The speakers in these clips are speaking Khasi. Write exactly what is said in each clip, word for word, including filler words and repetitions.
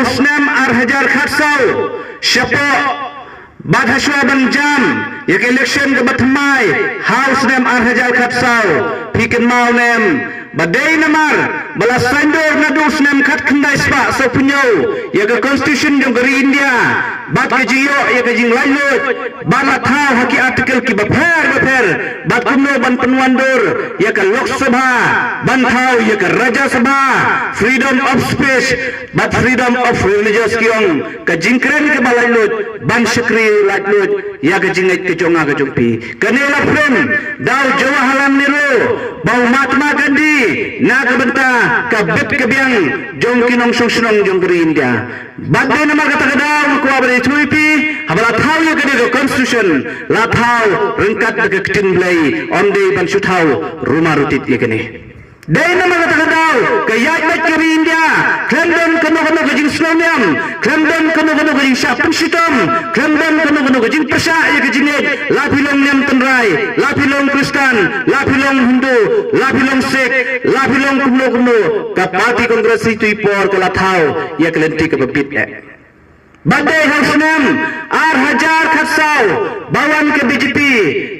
u snem ar hajar khatsaw shapoh bad hashwa ban jam ïa ka election kaba thymmai ha u snem ar hajar khatsaw, phi kynmaw ne em ba dei namar ba la saiñdur naduh u snem khatkhyndai spah sawphew hynñiew ïa ka constitution jong ka ri India bad ka jingïoh ïa ka jinglaitluid bad la thaw ha ki article kiba pher bapher bad kumno ban pynwandur ïa ka Lok Sabha ban thaw ïa ka Rajya Sabha, freedom of speech bad freedom of religious ki ong, ka jingkren kaba laitluid ban shakri laitluid ïa ka jingngeit ka jong nga ka jong phi. Kane la pynrem da u Jawaharlal Nehru bad u Mahatma Gandhi na ka bynta ka bit ka biang jong ki nongshong shnong jong ka ri India. Bad dei namar kata ka daw nga kwah ban ïathuh ïa phi, haba la thaw ïa kane ka constitution la thaw ryngkat da ka ktien Blei, ym dei ban shu thaw rumar rutit ïa kane. Dei namar kata ka daw ka ïaid beit ka ri India khlem don kano kano ka jingsngewniam, khlem don kano kano ka jingshah pynshitom, khlem don kano kano ka jingpyrshah ïa ka jingngeit, la phi long niam tynrai, la phi long Khristan, la phi long Hindu, la phi long Sikh, la phi long kumno kumno, ka party Congress ha itu i por ka la thaw ïa ka lynti kaba bit eh. Bad dei ha u snem ar hajar khatsaw ba wan ka B J P,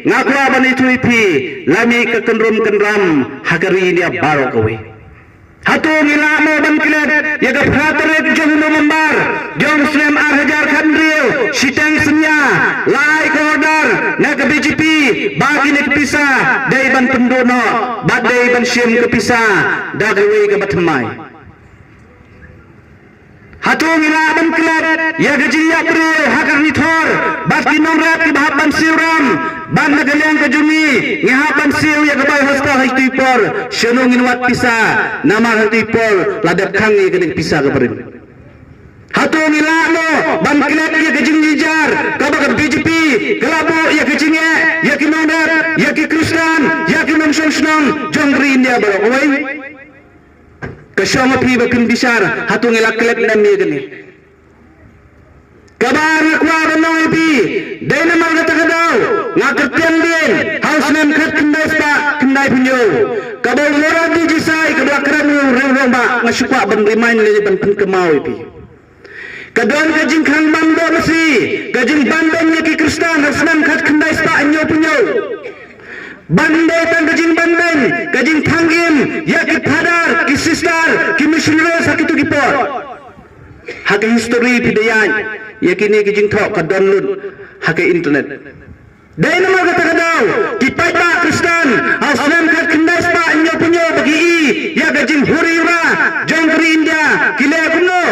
nga kwah ban ïathuh ïa phi, la mih ka kynrum kynram ha ka ri India baroh kawei. Hato ngi lah mo ban klet ïa ka phra tarik jong u November jong u snem ar hajar khathynriew, shiteng synñia la ai ka order na ka B J P ba kine ki pisa dei ban pynduh noh bad dei ban shim ka pisa da kawei kaba thymmai. Hato ngi lah ban klet ïa ka jingïap briew ha ka ri Thor bad ki nongrep kiba hap ban siew ram, bad na ka liang ka jong ngi ngi hap ban siew ïa ka bai hostel ha itu i por? Shano ngin wad pisa namar ha itu i por la dep khang ïa kane ka pisa kaba rim? Hato ngi lah mo ban klet ïa ka jingjynjar kaba ka B J P ka la buh ïa ka jingeh ïa ki nongrep, ïa ki Khristan, ïa ki nongshong shnong jong ka ri India baroh kawei? Ka shong ha phi ba phin bishar, hato ngi la klet ne em ïa kane? Kaba ar nga kwah ban ong ïa phi, dei namar kata ka daw nga kyrteng dien ha u snem khatkhyndai spah khyndaiphew hynñiew, kaba u Morarji Desai kaba la kren u riewrangbah, nga shu kwah ban remind lane ban pynkynmaw ïa phi. Ka don ka jingkhang ban doh masi, ka jingban beiñ ïa ki Khristan ha u snem khatkhyndai spah hynñiewphew hynñiew. Ban dei tang ka jingban beiñ, ka jingthang im ïa ki phadar, ki sister, ki missionaries ha kito ki por. Ha ka history phi da ïaid ïa kine ki jingthoh ka don lut ha ka internet. Dei namar kata ka daw ki paidbah Khristan ha u snem khatkhyndai spah hynñiewphew hynñiew ba ki i ïa ka jinghuri hura jong ka ri India, ki leh kumno?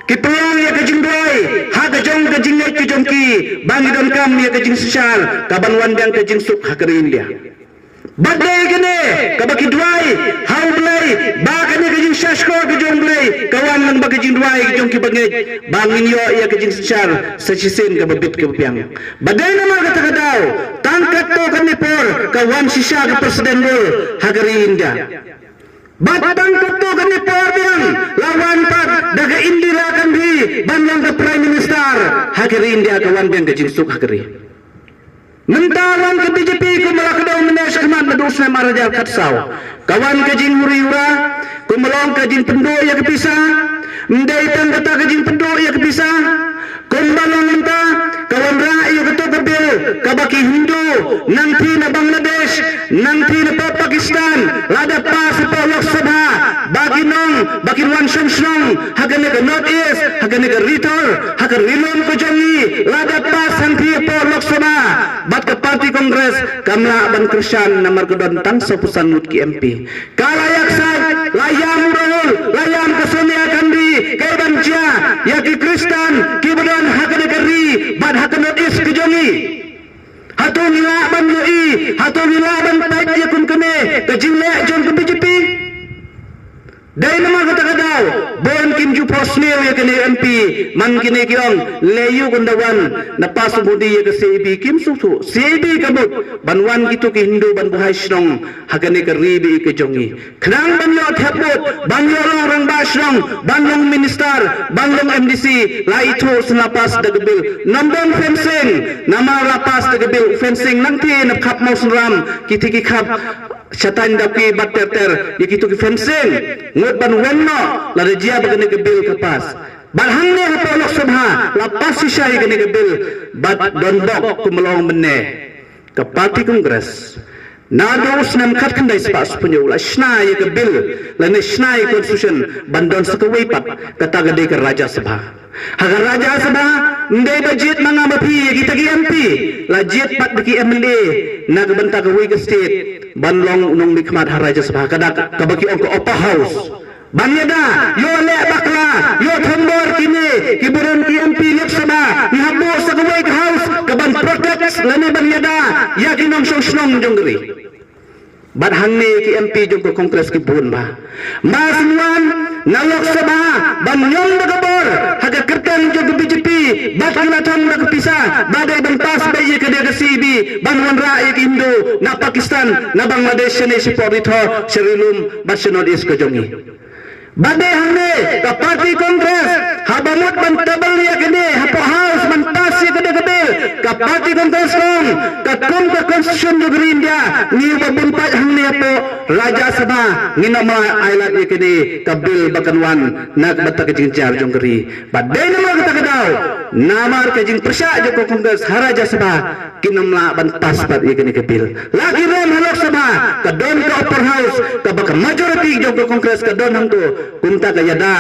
Ki pynlong ïa ka jingduwai ha ka jong ka jingngeit ka jong ki ba ngi donkam ïa ka jingsynshar kaban wan biang ka jingsuk ha ka ri India. Bad dei kane kaba ki duwai ha U Blei ba kane ka jingshahshkor ka jong U Blei ka wan lyngba ka jingduwai ka jong ki bangeit ba ngin ïoh ïa ka jingsynshar sa shisien kaba bit kaba biang. Bad dei namar kata ka daw tang katto katne por ka wan shisha ka President Rule ha ka ri India. Bad tang katto katne por biang la wan pat da ka Indira Gandhi ban long ka Prime Minister ha ka ri India, ka wan biang ka jingsuk ha ka ri. Mynta wan ka B J P kumba la kdew mynne shakhmat naduh u snem ar hajar khatsaw. Ka wan ka jinghuri hura, kumba long ka jingpynduh ïa ka pisa, ym dei tang kata ka jingpynduh ïa ka pisa, kumba long mynta, ka wanrah ïa kato ka bill, kaba ki Hindu, nangtei na Bangladesh, nangtei na Pakistan, la dep pass hapoh Lok Sabha, ba kin ong, ba kin wan shong shnong, ha kane ka North East, ha kane ka ri Thor, ha ka ri lum ka jong ngi, la dep pass hangtei hapoh Lok Sabha, bad ka party Congress, kam lah ban kyrshan namar ka don tang sawphew san ngut ki M P. Ka la ïaksaid, la ïam u Rahul, la ïam ka Sonia Gandhi, kaei ban jia ïa ki Khristan kiba don ha kane ka ri bad ha ka North East ka jong ngi. Hato ngi lah ban ïohi, hato ngi lah ban peit ïa kum kane ka jingleh jong ka B J P? Dei namar kata ka daw, bun kim ju phohsniew ïa kane M P, man kine ki ong, lei ïoh ynda wan na pass u Modi ïa ka C A B, kim sngewthuh, C A B ka mut ban wan kito ki Hindu ban buhai shnong ha kane ka ri ba ïeit ka jong ngi. Khnang ban ïoh thep vote, ban ïoh long rangbah shnong, ban long minister, ban long M D C, la ithuh sngewbha pass da ka bill. Ym don fencing, namar la pass da ka bill, fencing nangtei na khap Mawsynram, kitei ki khap Shatañ da ki bat ter ter ïa kitu ki fencing. Ngut ban wan noh lada jia ba kane ka bill ka pass. Bad hangne hapoh Lok Sabha la pass shisha ïa kane ka bill bad don bok kum long mynne. Ka party Congress naduh u snem khatkhyndai spah spah hynñiew la shna ïa ka bill lane shna ïa ka constitution ban don sa kawei pat, kata ka dei ka Rajya Sabha. Ha ka Rajya Sabha ym dei ba jied ma nga ma phi ïa kita ki M P, la jied pat da ki M L A na ka bynta kawei ka state ban long u nongmihkhmat ha Rajya Sabha, ka da kaba ki ong ka upper house. Ban ïada, ïoh leh bakla, ïoh thombor kine ki burom ki M P Lok Sabha, ngi hap buh sa kawei ka house kaban protect lane ban ïada ïa ki nongshong shnong jong ka ri. Bad hangne ki M P jong ka Congress ki bun bha. Mar shu wan na Lok Sabha ban ñiom da ka bor ha ka kyrteng jong ka B J P, bad ki la thang da ka pisa ba dei ban pass beit ïa ka dei ka C A B ban wanrah ïa ki Hindu na Pakistan, na Bangladesh, shane shapoh Ri Thaw, sha Ri Lum bad sha North East ka jong ngi. Bad dei hangne ka party Congress haba mut ban table ïa kane hapoh house ban pass ïa kane ka bill, ka party Congress ka ong ka kum ka constitution jong ka ri India, ngi ba bun pat hangne hapoh Rajya Sabha ngin ym lah ai lad ïa kane ka bill ba kan wan na ka bynta ka jingjar jong ka ri. Bad dei namar kata ka daw, namar ka jingpyrshah jong ka Congress ha Rajya Sabha, kin ym lah ban pass pat ïa kane ka bill. La ki rem ha Lok Sabha, ka don ka upper house kaba ka majority jong ka Congress ka don hangto, kumta ka ïada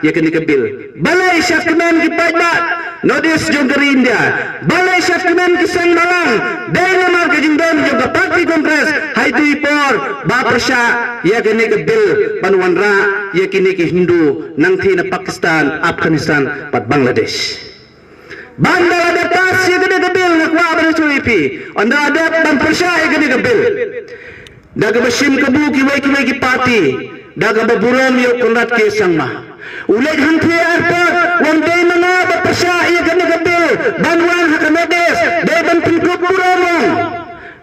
ïa kane ka bill. Balei sha kmen ki paidbah North East jong ka ri India, balei sha kmen ki seng balang? Dei namar ka jingdon jong ka party Congress ha itu i por ba pyrshah ïa kane ka bill ban wanrah ïa kine ki Hindu nangtei na Pakistan, Afghanistan bad Bangladesh. Ban da la dep pass ïa kane ka bill, nga kwah ban ïathuh ïa phi, ynda la dep ban pyrshah ïa kane ka bill, da kaba shim kabu kiwei kiwei ki party, da kaba burom ïa u Conrad K Sangma, u leit hangtei airport, u ong dei ma nga ba pyrshah ïa kane ka bill ban wan ha ka North East, dei ban pynkup burom, u ong.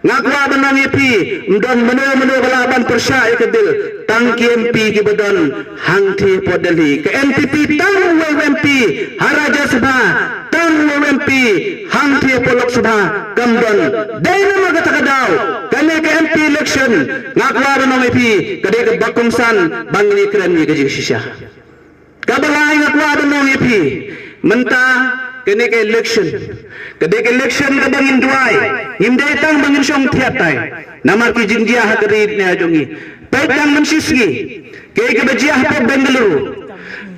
Nga kwah ban ong ïa phi, ym don mano mano ba lah ban pyrshah ïa ka bill, tang ki M P kiba don hangtei hapoh Delhi. Ka N P P tang uwei u M P ha Rajya Sabha, tang uwei u M P hangtei hapoh Lok Sabha kam don. Dei namar kata ka daw, kane ka M P election, nga kwah ban ong ïa phi, ka dei kaba kongsan ba ngin ïakren ïa ka jingshisha. Kaba lai nga kwah ban ong ïa phi, mynta kane ka election ka dei ka election kaba ngin duwai, ngim dei tang ba ngin shong thiat tai namar ki jingjia ha ka ri ne jong ngi. Peit dang mynshisngi kaei kaba jia hapoh Bengaluru,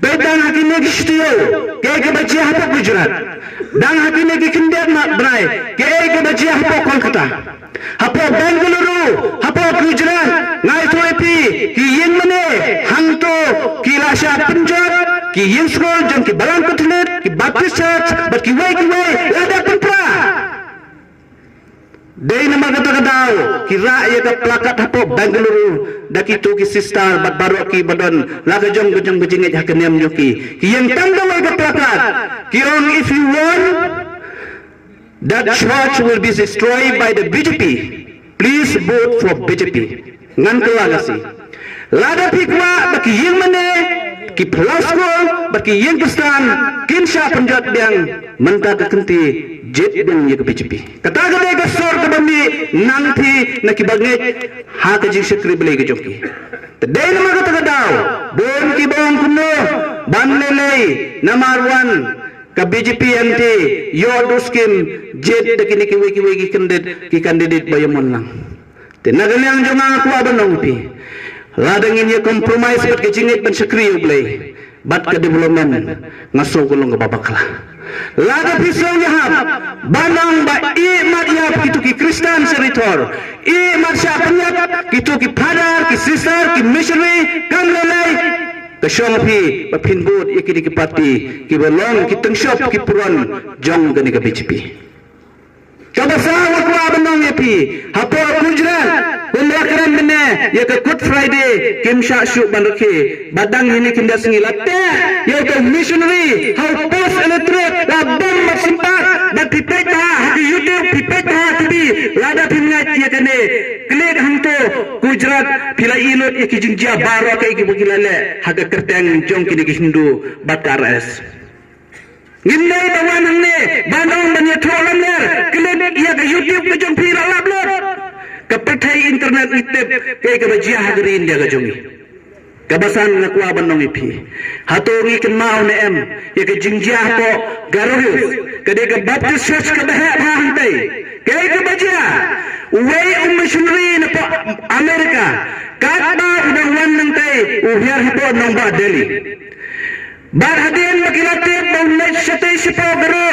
peit dang ha kine ki shatei kaei kaba jia hapoh Gujarat, dang ha kine ki khyndiat ma bnai kaei kaba jia hapoh Kolkata. Hapoh Bengaluru, hapoh Gujarat, nga ïathuh ïa phi, ki ïing mane hangto ki la shah pynjot, ki ïing skul jong ki balang Katholik, ki Baptist Church bad kiwei kiwei la dep pynpra. Dei namar kata ka daw ki rah ïa ka placard hapoh Bengaluru da kito ki sister bad baroh kiba don la ka jong ka jong ka jingngeit ha ka niam jong ki. Ki ïeng tang da kawei ka placard, ki ong, if you want that church will be destroyed by the B J P, please vote for B J P. Ngan kylla ka sngi. Lada phi kwah ba ki ïing mane, ki phyllaw skul bad ki ïing Khristan kin shah pynjot biang, mynta ka kynti jied biang ïa ka B J P. Kata ka dei ka sur kaba mih nangtei na kiba ngeit ha ka jingshakri Blei ka jong ki. Te dei namar kata ka daw, bun kiba ong kumno, ban lei lei namar wan ka B J P hangtei, ïoh duh skim, jied da kine kiwei kiwei ki candidate, ki candidate ba ïamon lang. Te na ka liang jong nga nga kwah ban ong ïa phi, lada ngin ïa compromise bad ka jingngeit ban shakri ïa U Blei bad ka development, nga sngew ka long kaba bakla. Lada phi sngew ïahap ban ong ba ïehnoh ïa kito ki Khristan sha Ri Thor, ïehnoh shah pynïap kito ki father, ki sister, ki missionary, kam lei lei. Ka shong ha phi ba phin vote ïa kine ki party kiba long ki tyngshop ki puron jong kane ka B J P. Kaba saw nga kwah ban ong ïa phi, hapoh Gujarat, kumba la kren mynne ïa ka Good Friday, kim shah shuh ban rakhe. Bad dang hynne khyndiat sngi la teh ïa uto u missionary ha u post electric, la bom bad sympat. Bad phi peit bha ha ka YouTube, phi peit bha ha T V, lada phim ngeit ïa kane, klik hangto, Gujarat, phi la ïohi lut ïa ki jingjia baroh kaei kaba ki la leh ha ka kyrteng jong kine ki Hindu bad ka R S. Ngim dei ba wan hangne ban ong ban ïathuh lamler, klik ïa ka YouTube ka jong phi, la lap lut. Ka pyrthei internet ngi tip kaei kaba jia ha ka ri India ka jong ngi. Kaba san nga kwah ban ong ïa phi, hato ngi kynmaw ne em ïa ka jingjia hapoh Garo Hills, ka dei ka Baptist Church kaba heh bha hangtei. Kaei kaba jia? Uwei u missionary napoh America, katba u dang wan nangtei, u hiar hapoh nongbah Delhi. Bad hadien ba ki la tip ba u leit shatei shapoh Garo,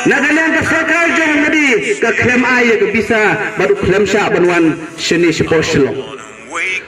na ka liang ka sorkar jong u Modi ka khlem ai ïa ka visa bad u khlem shah ban wan shane shapoh Shillong.